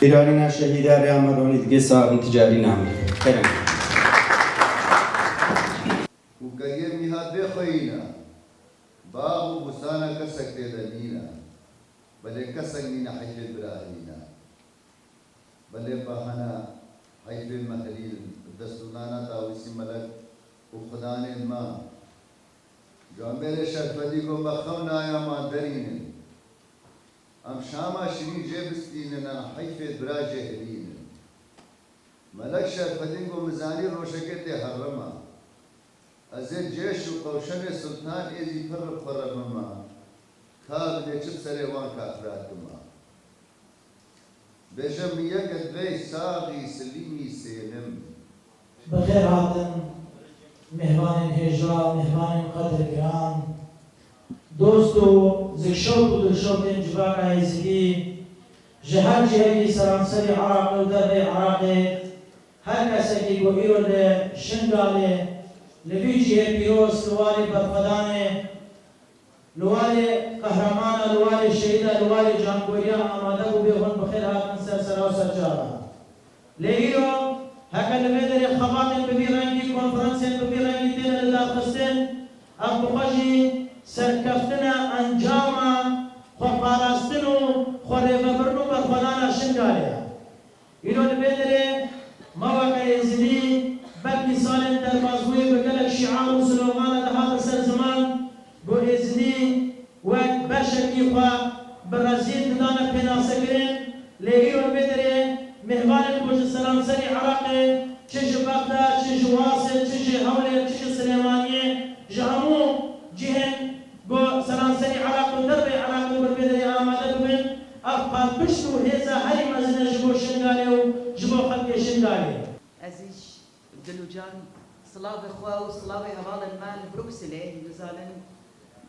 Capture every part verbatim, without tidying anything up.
Bîranîna şehîda Rêya Meronî digê sax in, ticarî namî. Kerem. Û keriyê mîha bê xweyîna, bax û bûstana kesek tê de nîne. Belê kesek nîne heyfê bira hilîne. Belê bahana heyfê me hilînin. Dest û nana Tawîsî Melek û xudanên me. Camêrê Şerfedî got me xew naya ma derînin. Em şama şirîn jê bistînin, em heyfê bira jê hilînin. Melek Şerfedîn got, min zanî rojekê tê herrema. Ez ê cêş û qewşenê Sultan Êzî pir li xwe remima. Ka bidê çi bi serê wan kafira dima. Bêje min yek divê saxî silîmî sêlim. Bi xêr hatin, mêhvanên hêja, mêhvanên qedirgiran, dost û zikşewt û dilşewtên civaka Êzidî, ji her cihekî seranserî Iraqê û derveyî Iraqê, her kesekî ku îro li Şingalê, li vî cihê pîroz, li warê berxwedanê, li warê qehreman e, li warê şehîd e, li warê cangoriya amade bû, bê hûn bi xêr hatin ser sera û ser çava. Lê îro heke li vê derê xebatên bi vî rengî, konferansên bi vî rengî têne lidarxistin, ev bi xwe jî serkeftina encama xweparastin û xwerêvebirin û berxwedana Şingalê ye. Îro li vê derê me weke Êzidî ber mîsalên derbazbûyî bi gelek şîar û slogana dihatin ser ziman, ku Êzidî wek beşekî xwe bi rezîl didane pênasekirin, lê îro li vê derê mêhvanên ku ji seranserî Iraqê, çi ji Bexda, çi ji Wasê, çi ji Hewlêr, çi ji Silêmaniyê, ji hemû cihên ku seranserî Iraq û derveyî Iraqê ku li vê derê amade bibin, ev palpişt û hêza herî mezin e ji bo Şingalê û ji bo xelkê Şingalê. Ez jî Dilocan, silavê xwe û silavê hevalên me li Brukselê, nizanin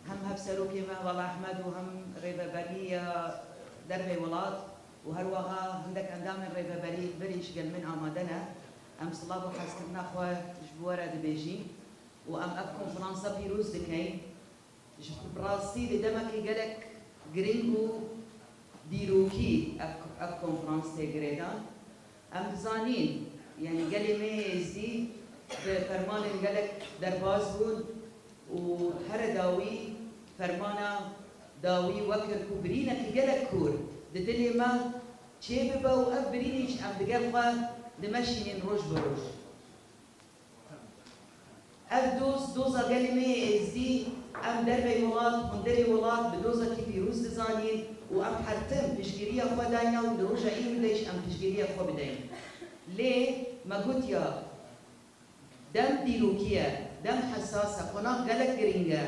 hem hevserokê me Heval Ehmed û hem rêveberiya derveyî welat û her wiha hindek endamên rêveberî li vir jî gel min amade ne. Em silav û hezkirina xwe ji bo we re dibêjîn û em ev konferansa pîroz dikeyn. Ji bi rastî di demekî gelek giring û dîrokî ev, ev konferans tê girêdan. Em dizanîn, yanî gelê me yê Êzidî bi fermanên gelek derbas bûn û here dawî fermana dawî wekir ku birînekî gelek kûr di dilê me çêbibe û ev birînî jî em digel xwe dimeşînin roj bi roj. Ev doz, doza gelê me yê Êzidî, em derveyî welat, hundirê welat bi dozekî pîroz dizanîn û em her tim piştgiriya xwe dayne û li roja îro de jî em piştgiriya xwe bideyn. Lê me gotiya, dem dîrokî ye, dem hesas e, qonax gelek girîng e.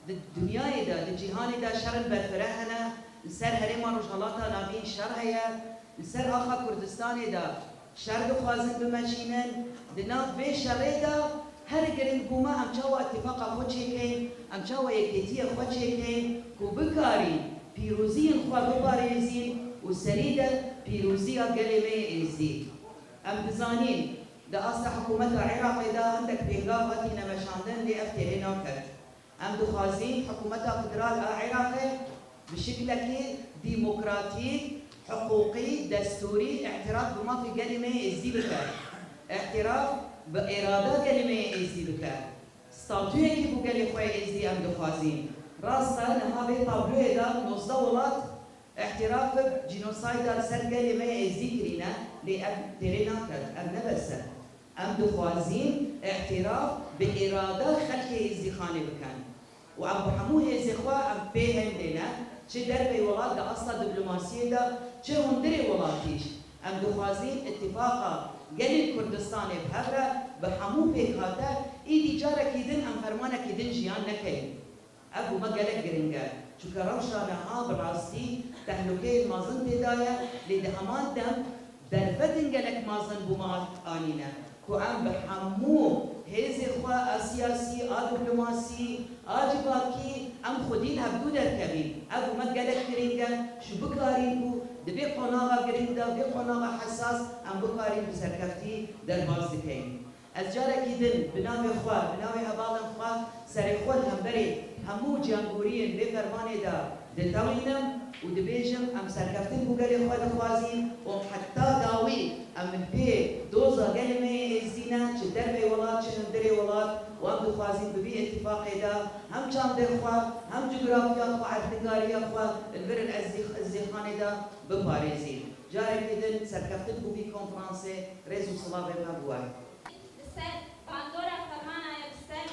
Di dinyayê de, di cîhanê de şerên berfireh hene, li ser Herêma Rojhelata Navîn şer heye, li ser axa Kurdistanê de şer dixwazin bimeşînin. Di nav vê şerê de her giring bû me em çawa îtîfaqa xwe çêkeyn, em çawa yekêtiyê xwe çêkeyn ku bikarîn pîroziyên xwe biparêzîn û serî de pîroziya gelê me yê Êzidî. Em dizanîn di asta hikûmeta Iraqê de hindek pêngav hatine meşandin lê ev têrê naket. Em dixwazîn hikûmeta federal a Iraqê bi şiklekî demokratîk, hiqûqî, destûrî îtiraf bi mafê gelê me yê Êzidî bike. Îtiraf bi îrada gelê me yê Êzidî bike. Statuyekî bo gelê xwe yê Êzidî em dixwazîn. Rast e, niha vê tabloyê de nozdeh welat îtiraf bi cînosayda li ser gelê me yê Êzidî kirîne, lê ev têrê naket, ev ne bes e. Em dixwazîn îtiraf bi îrada xelkê Êzdîxanê bikin û em bi hemû hêzê xwe em pê hêndê ne, çi derveyî welat di asta diplomasiyê de, çi hundirê welatî jî. Em dixwazîn îtîfaqa gelên Kurdistanê bi hev re, bi hemû pêkhate, îdî carekî din em fermanekî din jiyan nekeyin. Ev bo me gelek giring e, çunke rewşa niha bi rastî tehlukeyên mezin tê de ye, lê di heman dem derfetên gelek mezin bo me anîne, ku em bi hemû hêzê xwe a siyasî, a diplomasî, a civakî, em xwedî li hevdû derkevîn. Ev bo me gelek giring e, ji bikarîn ku di vê qonaxa giring de, vê qonaxa hesas, em bikarîn bi serkeftî derbas dikeyn. Ez carekî din bi navê xwe, bi navê hevalên xwe serê xwe li hemberî hemû ciyangoriyên vê fermanê de Ditewînim û dibêjim, em serkeftin bo gelê xwe dixwazîn û heta dawî em li pê doza gelê me yê êzdî ne, çi derveyî welat, çi hundirê welat, û em dixwazîn bi vî îtîfaqê de hem çandê xwe, hem cografya xwe, erdnîgariya xwe li vir êzdî-, êzdîxanê de biparêzîn. Carekê din serkeftin bo vî konferansê, rêz û silavê me bo we. Li ser bandora fermana ye li ser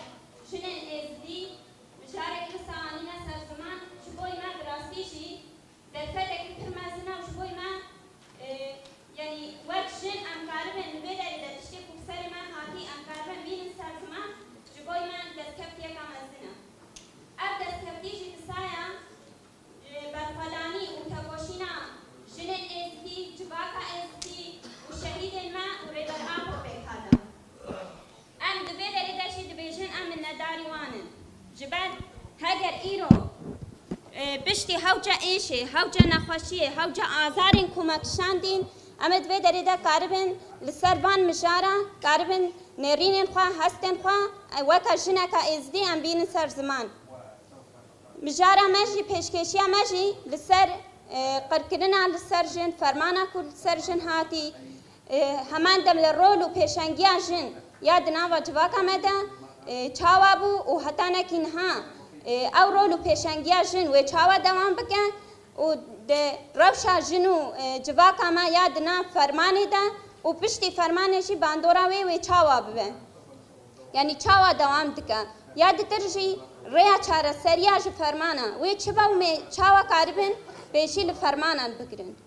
jinên êzdî, mijarek wisa anîne ser ziman, ji bo me bi rastî jî derfetekî pir mezin e û ji bo me, e, yanî wek jin em karibin li vê derê de tiştê ku bi serê me hatî em karibin bînin ser ziman, ji bo me destkeftiyeka mezin e. Ev destkeftî jî bi saya, e, berxwedanî û tekoşîna jinên êzdî, civaka êzdî û şehîdên me û Rêber Apo pêk hate. Em di vê derê de jî dibêjin, em minetdarî wan in. Ji ber heger îro, e, piştî hewce êşê, hewce nexweşiyê, hewce azarên ku me kişandîn, em ê di vê derê de karibin li ser van mijara, karibin nêrînên xwe, hestên xwe, e, weke jineke êzdî em bînin ser ziman. Mijara me jî, pêşkêşiya me jî li ser, e, qirkirina li ser jin, fermana ku li ser jin hatî, e, heman dem li rol û pêşengiya jin ya di nava civaka me de, e, çawa bû û hetanekî niha, e, ew rol û pêşengiya jin wê çawa dewam bike û di rewşa jin û, e, civaka me ya di nav fermanê de û piştî fermanê jî bandora wê wê çawa bibe. Yanî çawa dewam dike? Ya ditir jî rêya çareseriya ji fermana wê çi be û me çawa karibin pêşî li fermanan bigirin?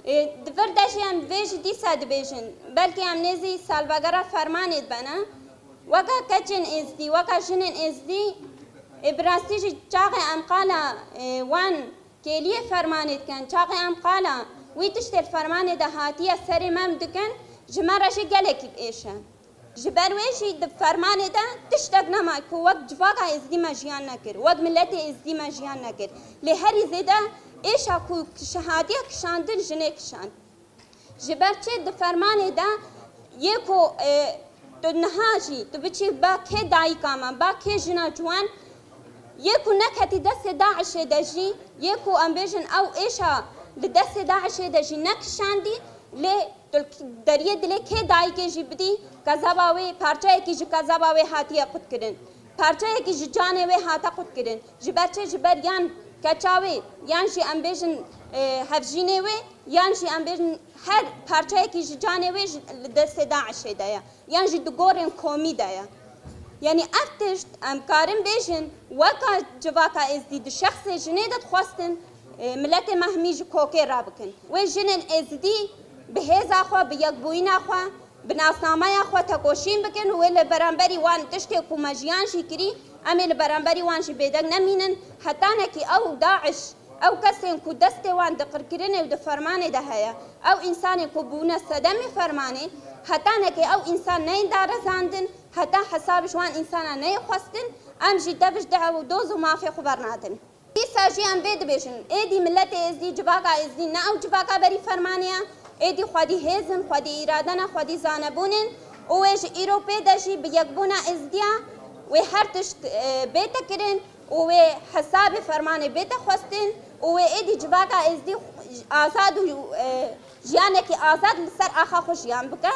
Ê, di vir de jî em vê jî dîsa dibêjin. Belkî em nêzî salvegera fermanê dibene. Weke keçên êzdî, weke jinên êzdî, ê, bi rastî jî çaxê em qala, ê, wan kêliyê fermanê dikin, çaxê em qala wî tiştê li fermanê de hatiye serê me em dikin, ji me re jî gelekî bi êş e. Ji ber wê jî di fermanê de tiştek nema ku wek civaka êzdî me jiyan nekir, wek miletê êzdî me jiyan nekir. Lê herî zêde êşa ku kiş-, hatiye kişandin jinê kişand. Ji ber çi di fermanê de yê ku, e, tu niha jî tu biçî ba kê dayika me, ba kê jina ciwan, yê ku neketî destê DAIŞê de jî, yê ku em bêjin ew êşa li destê DAIŞê de jî nekişandî, lê tu li deriyê dilê kê dayikê jî bidî, kezeba wê, parçeyekî ji kezeba wê hatiye qutkirin. Parçeyekî ji canê wê hate qutkirin. Ji ber çi? Ji ber yan keça wê, yan jî em bêjin, e, hevjînê wê, yan jî em bêjin her parçeyekî ji canê wê ji, li destê DAIŞê de ye. Yan jî di gorên komî de ye. Yanî ev tişt em karin bêjin, weka civaka êzdî di şexsê jinê de dixwestin, e, miletê me hemî ji kokê rabikin. Wê jinên êzdî bi hêza xwe, bi yekbûyîna xwe, bi nasnameya xwe tekoşîn bikin û wê li beramberî wan tiştê ku me jiyan jî kirî, em ê li beramberî wan jî bêdeng nemînin. Hetanekî ew DAIŞ, ew kesên ku destê wan di qirkirinê û di fermanê de heye, ew însanên ku bûne sedemê fermanê, hetanekê ew însan neyên darezandin, heta hesabî ji wan însana neyê xwestin, em jî dev ji dev û doz û mafê xwe bernadin. Dîsa jî em vê dibêjin, êdî miletê êzdî, civaka êzdî ne ew civaka berî fermanê ye, êdî xwedî hêz in, xwedî îrade ne, xwedî zanebûn in û wê ji îro pê de jî bi yekbûna êzdiya wê her tişt, e, bête kirin û wê hesabê fermanê bête xwestin û wê êdî civaka êzdî azad û, e, jiyanekî azad li ser axa xwe jiyan bike.